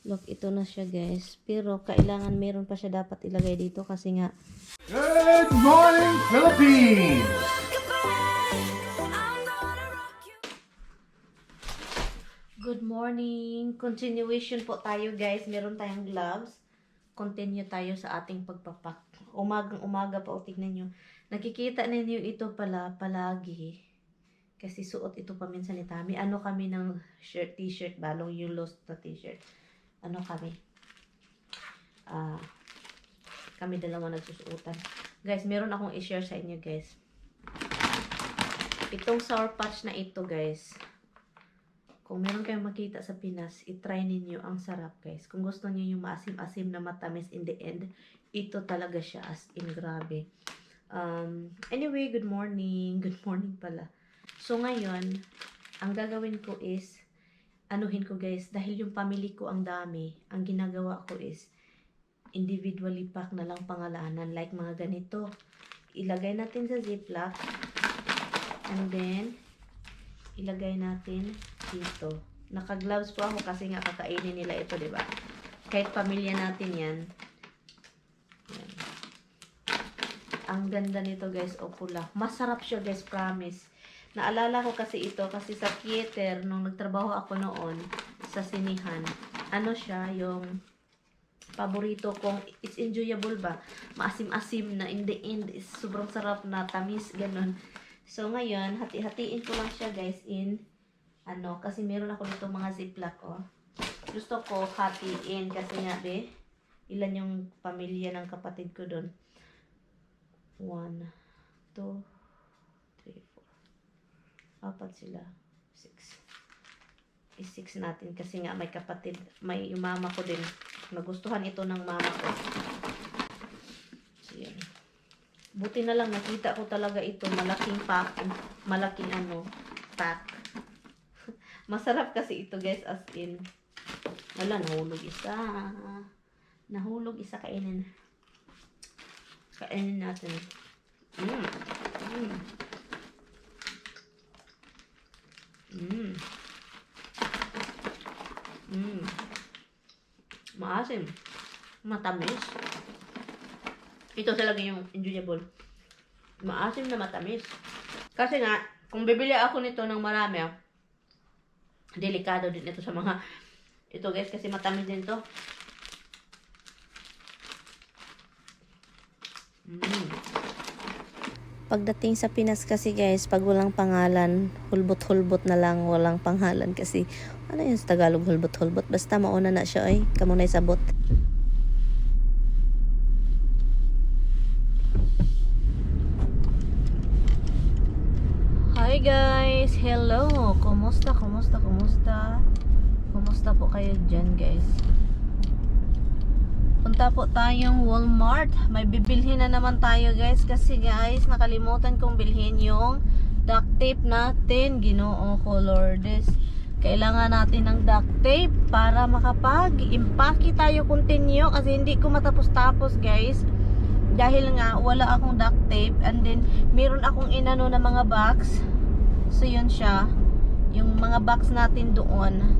Look, ito na siya guys. Pero kailangan meron pa siya dapat ilagay dito kasi nga Good morning, Philippines! good morning. Continuation po tayo guys. Meron tayong gloves. Continue tayo sa ating pagpapak. Umagang-umaga pa o tignan nyo. Nakikita ninyo ito pala palagi. Kasi suot ito pa minsan ni Tami. Ano kami ng shirt, t-shirt, balong yung lost na t-shirt. Ano kami? Kami dalawa nagsusuotan. Guys, meron akong i-share sa inyo guys. Itong Sour Patch na ito guys. Kung meron kayong makita sa Pinas, itry ninyo. Ang sarap guys. Kung gusto niyo yung maasim-asim na matamis in the end, ito talaga siya as in grabe. Anyway, good morning. Good morning pala. So ngayon, ang gagawin ko is, anuhin ko guys, dahil yung family ko ang dami, ang ginagawa ko is, individually pack na lang pangalanan. Like mga ganito. Ilagay natin sa ziplock. And then, ilagay natin dito. Naka-gloves po ako kasi nga kakainin nila ito, diba? Kahit pamilya natin yan. Yan. Ang ganda nito guys, o pula. Masarap siya guys, promise. Naalala ko kasi ito kasi sa theater, nung nagtrabaho ako noon sa sinihan, ano siya, yung paborito kong, it's enjoyable ba? Maasim-asim na in the end is sobrang sarap na tamis, ganun. So ngayon, hati-hatiin ko lang siya guys in, kasi meron ako dito mga ziplock, oh. Gusto ko hatiin kasi nga, ilan yung pamilya ng kapatid ko doon. 1, 2, 3, 4. Apat sila. 6. I-6 natin kasi nga may kapatid. May yung mama ko din. Nagustuhan ito ng mama ko. So, yan. Buti na lang nakita ko talaga ito. Malaking pack. Malaking pack. Masarap kasi ito guys as in. Wala, nahulog isa. Nahulog isa, kainin. Kainin natin. Maasim. Matamis. Ito talaga yung enjoyable. Maasim na matamis. Kasi nga, kung bibili ako nito ng marami, delikado din ito sa mga, ito guys, kasi matamis din to. Pagdating sa Pinas kasi guys, pag walang pangalan, hulbot-hulbot na lang, walang pangalan kasi, ano yun sa Tagalog, hulbot-hulbot? Basta mauna na siya, kamunay sabot. Hi guys! Hello! Kumusta? Kumusta po kayo dyan guys? Punta po tayong Walmart. May bibilhin na naman tayo guys. Kasi guys, nakalimutan kong bilhin yung duct tape natin. Ginoo ko, Lourdes. Kailangan natin ng duct tape para makapag-impake tayo continue. Kasi hindi ko matapos-tapos guys. Dahil nga wala akong duct tape. And then, meron akong inano na mga box. So yun siya. Yung mga box natin doon.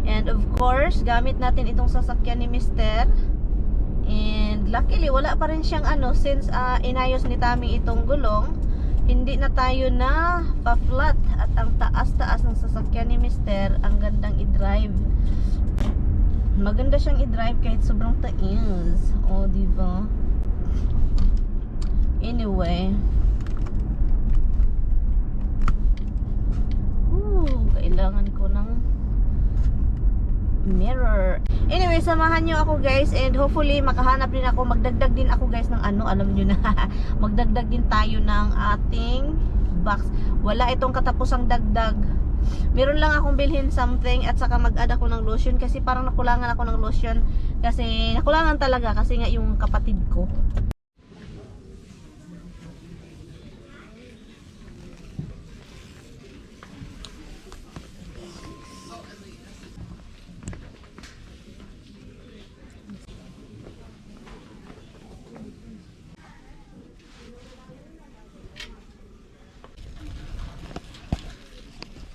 And of course, gamit natin itong sasakyan ni Mr. And luckily, wala pa rin siyang since inayos ni Tami itong gulong, hindi na tayo na pa-flat. At ang taas-taas ng sasakyan ni Mr. ang gandang i-drive. Maganda siyang i-drive kahit sobrang taas. O, diba? Anyway. Kailangan ko ng mirror. Anyway, samahan nyo ako guys and hopefully makahanap din ako, magdagdag din ako guys ng alam nyo na magdagdag din tayo ng ating box. Wala itong katapusang dagdag. Meron lang akong bilhin something at saka mag-add ako ng lotion kasi parang nakulangan ako ng lotion kasi nakulangan talaga kasi nga yung kapatid ko.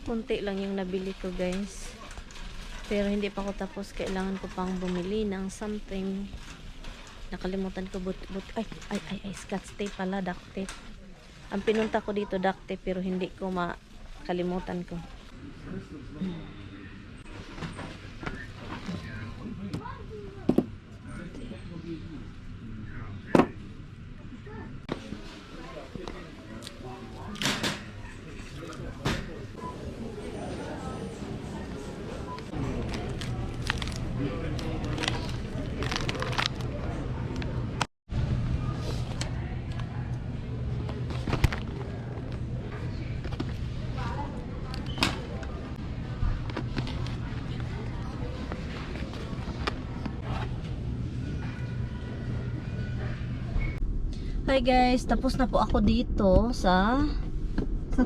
Kunti lang yung nabili ko guys. Pero hindi pa ako tapos. Kailangan ko pang bumili ng something. Nakalimutan ko ay, scotch tape pala, duct tape. Ang pinunta ko dito duct tape pero hindi ko makalimutan ko. Hi guys, tapos na po ako dito sa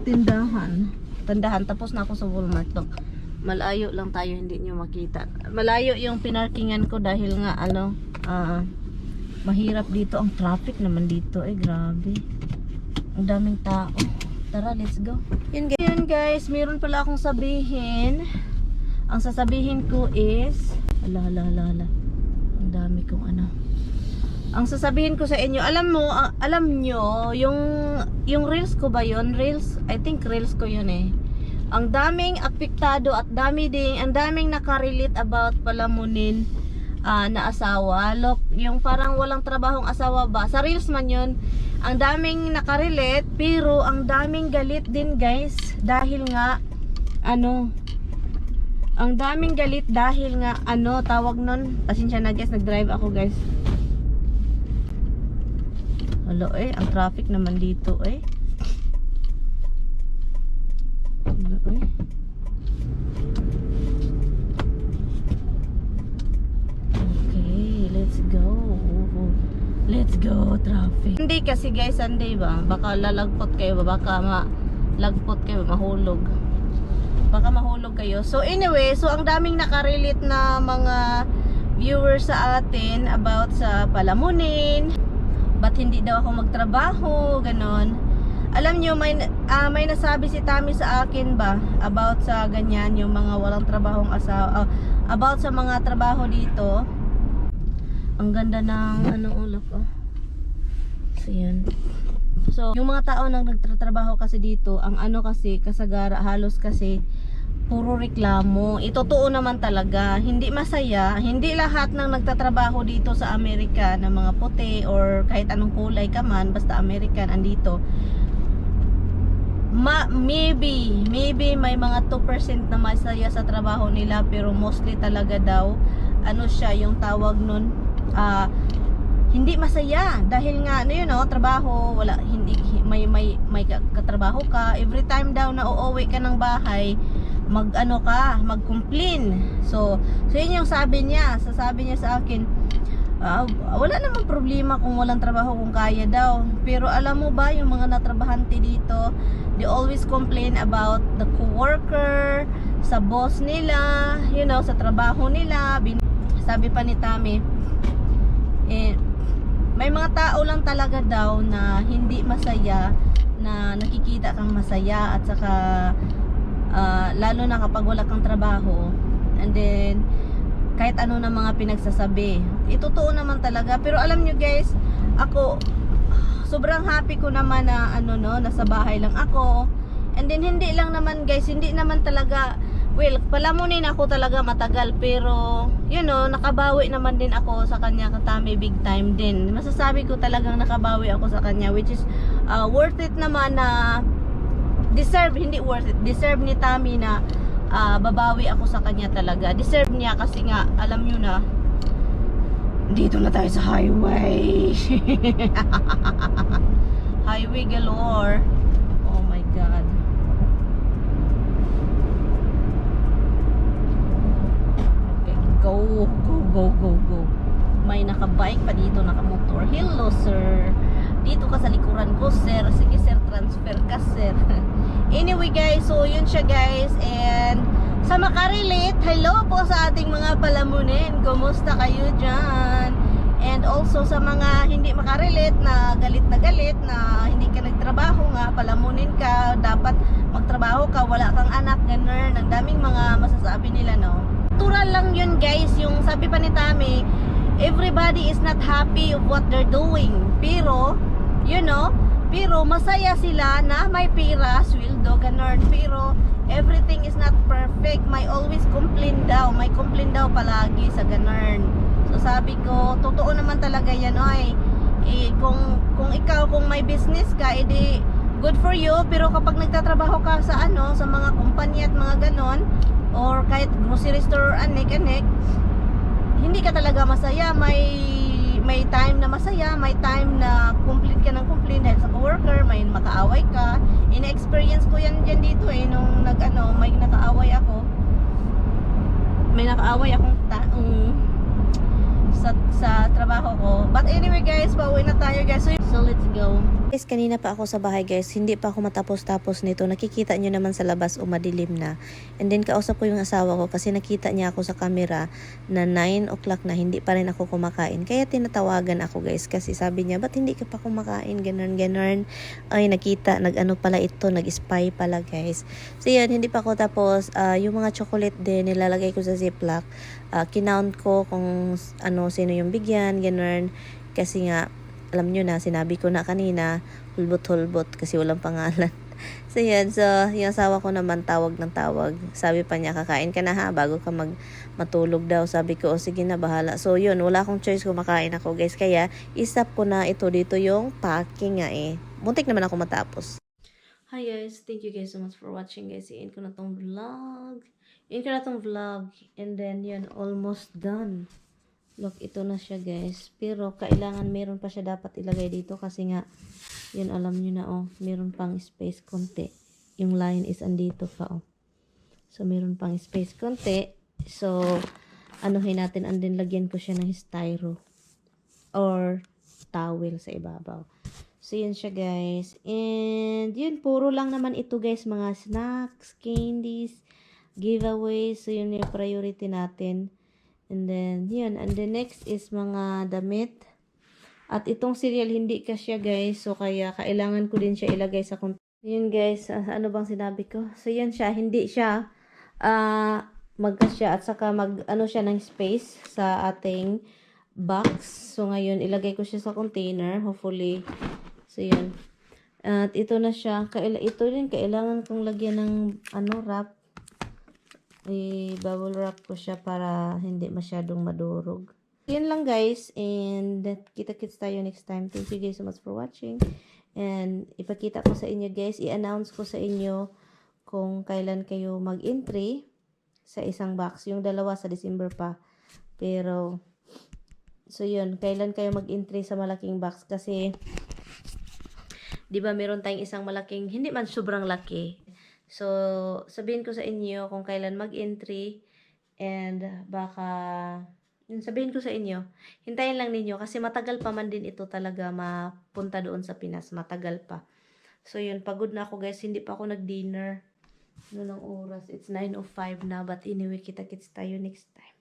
tindahan. Tapos na ako sa Walmart. Look, malayo lang tayo, hindi nyo makita. Malayo yung pinarkingan ko dahil nga mahirap dito. Ang traffic naman dito, grabe. Ang daming tao. Tara, let's go. Yun guys, meron pala akong sabihin. Ang sasabihin ko is ala. Ang dami kong Ang sasabihin ko sa inyo, alam nyo, yung reels ko ba yun? Reels? I think reels ko yun eh. Ang daming apektado at ang daming nakarelate about palamunin na asawa. Look, yung parang walang trabahong asawa ba? Sa reels man yun, ang daming nakarelate, pero ang daming galit din guys. Dahil nga, ang daming galit dahil nga, tawag nun, pasensya na guys, nag-drive ako guys. Hello ang traffic naman dito Okay, let's go traffic. Hindi kasi guys, Sunday ba? Baka lalagpot kayo, baka malagpot kayo, mahulog. Baka mahulog kayo. So anyway, so ang daming nakarelate na mga viewers sa atin about sa palamunin. Ba't hindi daw ako magtrabaho, ganon. Alam nyo, may nasabi si Tami sa akin ba about sa ganyan, yung mga walang trabahong asawa, about sa mga trabaho dito. Ang ganda ng ulap So yan. So yung mga tao nang nagtatrabaho kasi dito, ang kasi kasagara halos kasi puro reklamo. Totoo naman talaga, hindi masaya. Hindi lahat ng nagtatrabaho dito sa Amerika na mga puti or kahit anong kulay ka man, basta American andito. Maybe may mga 2% na masaya sa trabaho nila, pero mostly talaga daw siya yung tawag nun, hindi masaya dahil nga trabaho, wala, hindi may katrabaho ka every time daw na uuwi ka ng bahay, mag-complain. So yun yung sasabi niya sa akin, wala namang problema kung walang trabaho, kung kaya daw. Pero alam mo ba, yung mga natrabahante dito, they always complain about the coworker, sa boss nila, sa trabaho nila. Sabi pa ni Tami, may mga tao lang talaga daw na hindi masaya, na nakikita kang masaya, at saka lalo na kapag wala kang trabaho, and then kahit ano na mga pinagsasabi, totoo naman talaga. Pero alam nyo guys, ako sobrang happy ko naman na nasa bahay lang ako, and then hindi lang naman guys, hindi naman talaga, well, palamunin ako talaga matagal, pero nakabawi naman din ako sa kanya, Katami, big time din. Masasabi ko talagang nakabawi ako sa kanya, which is worth it naman, na deserve ni Tami na babawi ako sa kanya talaga. Deserve niya kasi nga, alam nyo na, dito na tayo sa highway. Highway galore. Oh my God. Okay, go. May nakabike pa dito, nakamotor. Hello sir, dito ka sa likuran ko sir. Sige sir, transfer ka sir. Anyway guys, so yun siya guys. And sa makarelate, hello po sa ating mga palamunin, kumusta kayo dyan? And also sa mga hindi makarelate, na galit na hindi ka nagtrabaho nga, palamunin ka, dapat magtrabaho ka, wala kang anak, ganun. Ang daming mga masasabi nila, no? natural lang yun guys. Yung sabi pa ni Tami, everybody is not happy of what they're doing. Pero, you know, pero masaya sila na may pira, sweldo, ganun. Pero, everything is not perfect. May always complain daw. May complain daw palagi sa ganun. So sabi ko, totoo naman talaga yan, oy. Kung ikaw, kung may business ka, edi good for you. Pero kapag nagtatrabaho ka sa sa mga kumpanya at mga ganon, or kahit grocery store, anek-anek, hindi ka talaga masaya. May time na masaya, may time na complain ka ng complain dahil sa coworker, may makaaway ka. Ina-experience ko yan dyan dito nung may nakaaway ako. May nakaaway akong sa trabaho ko. But anyway guys, pauwi na tayo guys. So let's go. Guys, kanina pa ako sa bahay guys. Hindi pa ako matapos-tapos nito. Nakikita nyo naman sa labas madilim na. And then kausap ko yung asawa ko kasi nakita niya ako sa camera na 9 o'clock na hindi pa rin ako kumakain. Kaya tinatawagan ako guys kasi sabi niya, ba't hindi ka pa kumakain? Ganon. Ay, nakita. Nag-ano pala ito. Nag-spy pala guys. So yun, hindi pa ako tapos. Yung mga chocolate din, nilalagay ko sa ziplock. Kinount ko kung sino yung bigyan, ganon. Kasi nga, alam nyo na, sinabi ko na kanina, hulbot-hulbot kasi walang pangalan. So yan, so yung asawa ko naman tawag ng tawag. Sabi pa niya, kakain ka na ha, bago ka matulog daw. Sabi ko, sige na, bahala. So yun, wala akong choice kung makain ako guys. Kaya, isap ko na ito dito yung packing nga Muntik naman ako matapos. Hi guys, thank you guys so much for watching guys. I-end ko na tong vlog. And then yun, almost done. Look, ito na siya guys. Pero kailangan meron pa siya dapat ilagay dito kasi nga, yun alam nyo na meron pang space konti. Yung line is andito pa So meron pang space konti. So anuhin natin, and then lagyan ko siya ng styro or towel sa ibabaw. So yun siya guys. And yun, puro lang naman ito guys, mga snacks, candies, giveaways. So yun yung priority natin. And then, yun. And the next is mga damit. At itong cereal, hindi kasya guys. So, kaya kailangan ko din siya ilagay sa container. Yun guys, ano bang sinabi ko? So, yan siya. Hindi siya magkasya. At saka siya ng space sa ating box. So, ngayon, ilagay ko siya sa container. Hopefully. So, yun. At ito na siya. Ito din, kailangan kong lagyan ng wrap. I-bubble wrap ko siya para hindi masyadong madurog. Yun lang guys, and kita-kits tayo next time. Thank you guys so much for watching. And ipakita ko sa inyo guys, i-announce ko sa inyo kung kailan kayo mag-entry sa isang box. Yung dalawa sa December pa. Pero, so yun, kailan kayo mag-entry sa malaking box kasi, di ba meron tayong isang malaking, hindi man sobrang laki. So, sabihin ko sa inyo kung kailan mag-entry and baka, sabihin ko sa inyo, hintayin lang ninyo kasi matagal pa man din ito talaga mapunta doon sa Pinas. Matagal pa. So, yun, pagod na ako guys. Hindi pa ako nag-dinner. Noong oras, it's 9:05 na. But anyway, kita-kits tayo next time.